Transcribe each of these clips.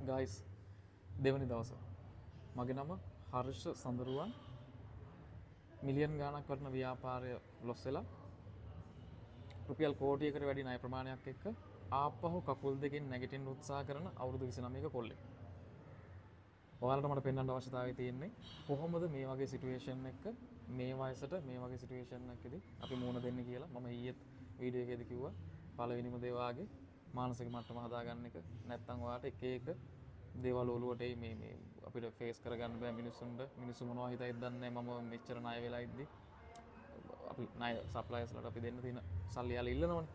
Guys, දෙවනි දවස. මගේ නම හර්ෂ සඳරුවන්. මිලියන් ගාණක් වටින ව්‍යාපාරය ලොස් වෙලා රුපියල් කෝටියකට වැඩි ණය ප්‍රමාණයක් එක්ක ආපහු කකුල් දෙකෙන් නැගිටින්න උත්සාහ කරන අවුරුදු 29ක කොල්ලෙක්. ඔයාලට මට පෙන්වන්න අවශ්‍යතාවය තියෙන්නේ කොහොමද මේ වගේ සිටුේෂන් එක මේ වයසට මේ වගේ සිටුේෂන් එකකදී අපි මුහුණ දෙන්නේ කියලා. මම ඊයේත් වීඩියෝ එකේදී කිව්වා, පළවෙනිම දේ වාගේ මානසික මට්ටම හදාගන්න එක. නැත්තම් ඔයාලට එක එක දේවල් ඔලුවට එයි. මේ මේ අපිට ෆේස් කරගන්න බෑ මිනිස්සුන්ට. මිනිස්සු මොනවා හිතයිද දන්නේ නැහැ. මම මෙච්චර ණය වෙලා ඉද්දි අපි ණය සප්ලයර්ස්ලට අපි දෙන්න තියෙන සල්ලි යාලා ඉල්ලනවනේ.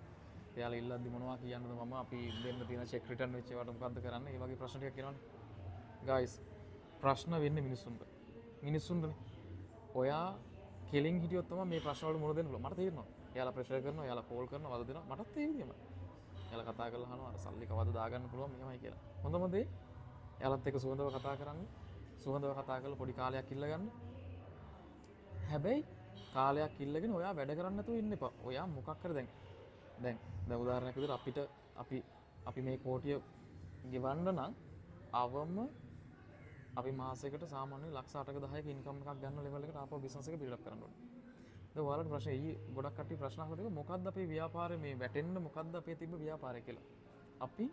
එයාලා ඉල්ලද්දි මොනවා කියන්නද මම, අපි දෙන්න තියෙන චෙක් රිටර්න් වෙච්ච ඒවාට මොකද්ද කරන්නේ? ඒ වගේ ප්‍රශ්න ටිකක් එනවනේ. ගයිස්, ප්‍රශ්න වෙන්නේ මිනිස්සුන්ට. මිනිස්සුන්ටනේ. ඔයා කෙලින් හිටියොත් තමයි මේ ප්‍රශ්න වලට මුහුණ දෙන්න පුළුවන්. මට තේරෙනවා. එයාලා ප්‍රෙෂර් කරනවා, එයාලා කෝල් කරනවා, වද දෙනවා. මටත් ඒ විදිහමයි. එයාලා කතා කරලා අහනවා අර සල්ලි කවද දාගන්න පුළුවන් මෙහෙමයි කියලා. හොඳම දේ එයාලත් එක්ක සුහදව කතා කරන්න. සුහදව කතා කරලා පොඩි කාලයක් ඉල්ලගන්න. හැබැයි කාලයක් ඉල්ලගෙන ඔයා වැඩ කරන්න නැතුව ඉන්න එපා. ඔයා මොකක් හරි දැන් දැන් දැන් උදාහරණයක් විදිහට අපිට අපි අපි මේ කෝටිය ගෙවන්න නම් අවම අපි මාසයකට සාමාන්‍ය ලක්ෂ 8ක 10ක ඉන්කම් එකක් ගන්න ලෙවල් එකට ආපහු බිස්නස් එක බිල්ඩ් අප් කරන්න ඕනේ. දැන් ඔයාලට ප්‍රශ්න ඊයේ ගොඩක් කට්ටිය ප්‍රශ්න අහලා තිබ්බා, මොකද්ද අපේ ව්‍යාපාරේ මේ වැටෙන්න මොකද්ද අපේ තිබ්බ ව්‍යාපාරය කියලා. අපි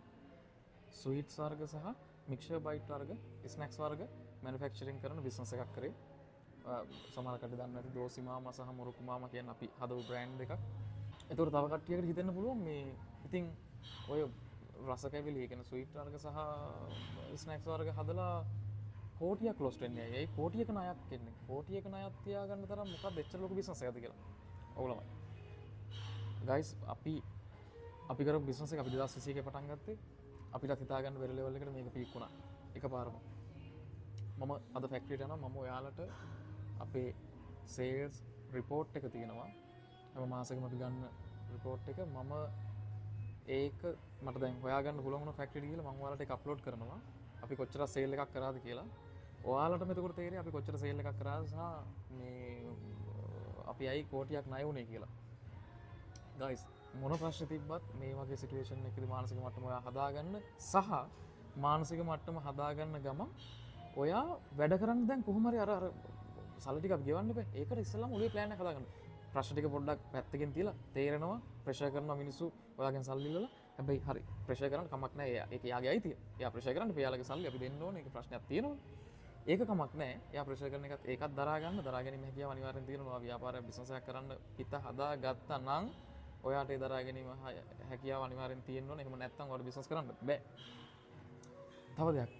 ස්වීට්ස් වර්ග සහ මික්සර් බයිට් වර්ග, ස්නැක්ස් වර්ග මැනුෆැක්චරින් කරන බිස්නස් එකක් කරේ. සමහර කට්ටිය දන්නවා ඇති දෝසි මාමා සහ මුරුක්කු මාමා කියන අපි හදපු බ්‍රෑන්ඩ් එකක්. ඒතකොට තව කට්ටියකට හිතෙන්න පුළුවන් මේ ඉතින් ඔය රස කැවිලි, ඒ කියන්නේ ස්වීට් වර්ග සහ ස්නැක්ස් වර්ග හදලා කෝටියක් ලොස් වෙන්නේ ඇයි? ඇයි කෝටියක ණයක් එන්නේ? කෝටියක ණයක් තියාගන්න තරම් මොකක්ද එච්චර ලොකු බිස්නස් එකක්ද කියලා. ඔව් ළමයි. ගයිස්, අපි කරපු බිස්නස් එක අපි 2021 පටන් ගත්තේ. අපිටත් හිතා ගන්න බැරි ලෙවල් එකට මේක පීක් වුණා. එකපාරම. මම අද ෆැක්ටරියට යනවා. මම ඔයාලට අපේ සේල්ස් රිපෝට් එක තියෙනවා. හැම මාසෙකම අපි ගන්න රිපෝට් එක මම ඒක මට දැන් හොයාගන්න පුළුවන් වුණා ෆැක්ටරියට ගිහලා මම ඔයාලට ඒක අප්ලෝඩ් කරනවා. අපි කොච්චර සේල් එකක් කරාද කියලා. ඔයාලටම එතකොට තේරෙයි අපි කොච්චර සේල් එකක් කරාද සහ මේ අපි ඇයි කෝටියක් ණය වුණේ කියලා. ගයිස්, මොන ප්‍රශ්න තිබ්බත් මේ වගේ සිටුේෂන් එකකදී මානසික මට්ටම ඔයා හදාගන්න සහ මානසික මට්ටම හදාගන්න ගමන් ඔයා වැඩ කරන්න දැන් කොහොම හරි අර අර සල්ලි ටික අපි ගෙවන්න එපා. ඒකට ඉස්සෙල්ලාම ඔළුවේ ප්ලෑන් එකක් හදාගන්න. ප්‍රශ්න ටික පොඩ්ඩක් පැත්තකින් තියලා තේරෙනවා ප්‍රෙෂර් කරනවා මිනිස්සු ඔයාගෙන් සල්ලි ඉල්ලලා. හැබැයි හරි ප්‍රෙෂර් කරන්න කමක් නෑ. ඒක එයාගේ අයිතිය. එයා ප්‍රෙෂර් කරන්න එපා. එයාලගේ සල්ලි අපි දෙන්න ඕනේ. ඒක ප්‍රශ්නයක් තියෙනවා. ඒක කමක් නෑ. එයා ප්‍රෙෂර් කරන එකත් ඒකත් දරා ගන්න. දරා ගැනීම හැකියාව අනිවාර්යෙන් තියෙනවා. ව්‍යාපාරයක් බිස්නස් එකක් කරන්න හිත හදාගත්තා නම් ඔයාට ඒ දරා ගැනීම හැකියාව අනිවාර්යෙන් තියෙන්න ඕනේ. එහෙම නැත්නම් ඔයාට බිස්නස් කරන්න බෑ. තව දෙයක්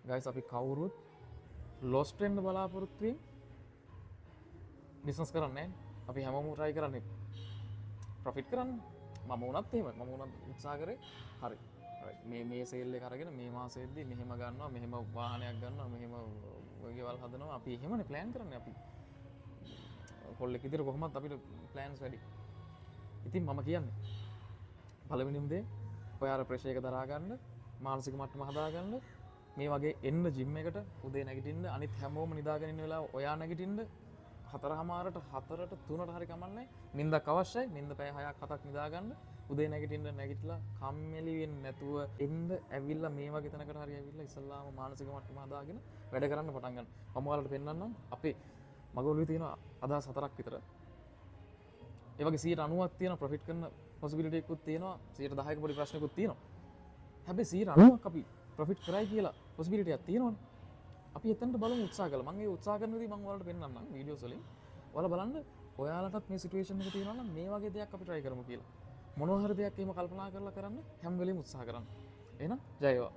ගයිස්, අපි කවුරුත් ලොස්ට් වෙන්න බලාපොරොත්තු වෙමින් බිස්නස් කරන්නේ නෑනේ. අපි හැමෝම try කරන්නේ ප්‍රොෆිට් කරන්න. මම වුණත් එහෙමයි. මම වුණත් උත්සාහ කරේ හරි. මේ මේ සේල් එක අරගෙන මේ මාසෙද්දි මෙහෙම ගන්නවා, මෙහෙම වාහනයක් ගන්නවා, මෙහෙම ගෙවල් හදනවා. අපි එහෙමනේ ප්ලෑන් කරන්නේ. අපි කොල්ලෙක් විදිහට කොහොමත් අපිට ප්ලෑන්ස් වැඩි. ඉතින් මම කියන්නේ පළවෙනිම දේ ඔයා අර ප්‍රෙෂර් එක දරා ගන්න, මානසික මට්ටම හදා ගන්න, මේ වගේ එන්න ජිම් එකට උදේ නැගිටින්න, අනිත් හැමෝම නිදාගෙන ඉන්න වෙලාව ඔයා නැගිටින්න 4:30ට 4ට 3ට හරි කමන්නේ. නින්දක් අවශ්‍යයි. නින්ද පැය 6ක් 7ක් නිදා ගන්න. උදේ නැගිටින්න, නැගිටලා කම්මැලි වෙන්නේ නැතුව එන්න, ඇවිල්ලා මේ වගේ තැනකට හරි ඇවිල්ලා ඉස්සල්ලාම මානසික මට්ටම හදාගෙන වැඩ කරන්න පටන් ගන්න. මම ඔයාලට පෙන්නන්නම් අපේ මගේ ඔළුවේ තියෙන අදහස් 4ක් විතර. ඒ වගේ 90ක් තියෙන ප්‍රොෆිට් කරන පොසිබිලිටි එකකුත් තියෙනවා. 10%ක පොඩි ප්‍රශ්නකුත් තියෙනවා. හැබැයි 90ක් අපි ප්‍රොෆිට් කරයි කියලා පොසිබිලිටි එකක් තියෙනවනේ. අපි එතනට බලමු උත්සාහ කළා. මං ඒ උත්සාහ කරන විදිහ මං ඔයාලට පෙන්නන්නම් වීඩියෝස් වලින්. ඔයාලා බලන්න ඔයාලටත් මේ සිටුේෂන් එක තියෙනවා නම් මේ වගේ දෙයක් අපි try කරමු කියලා. මොනවා හරි දෙයක් එහෙම කල්පනා කරලා කරන්න හැම වෙලෙම උත්සාහ කරන්න. එහෙනම් ජය වේවා.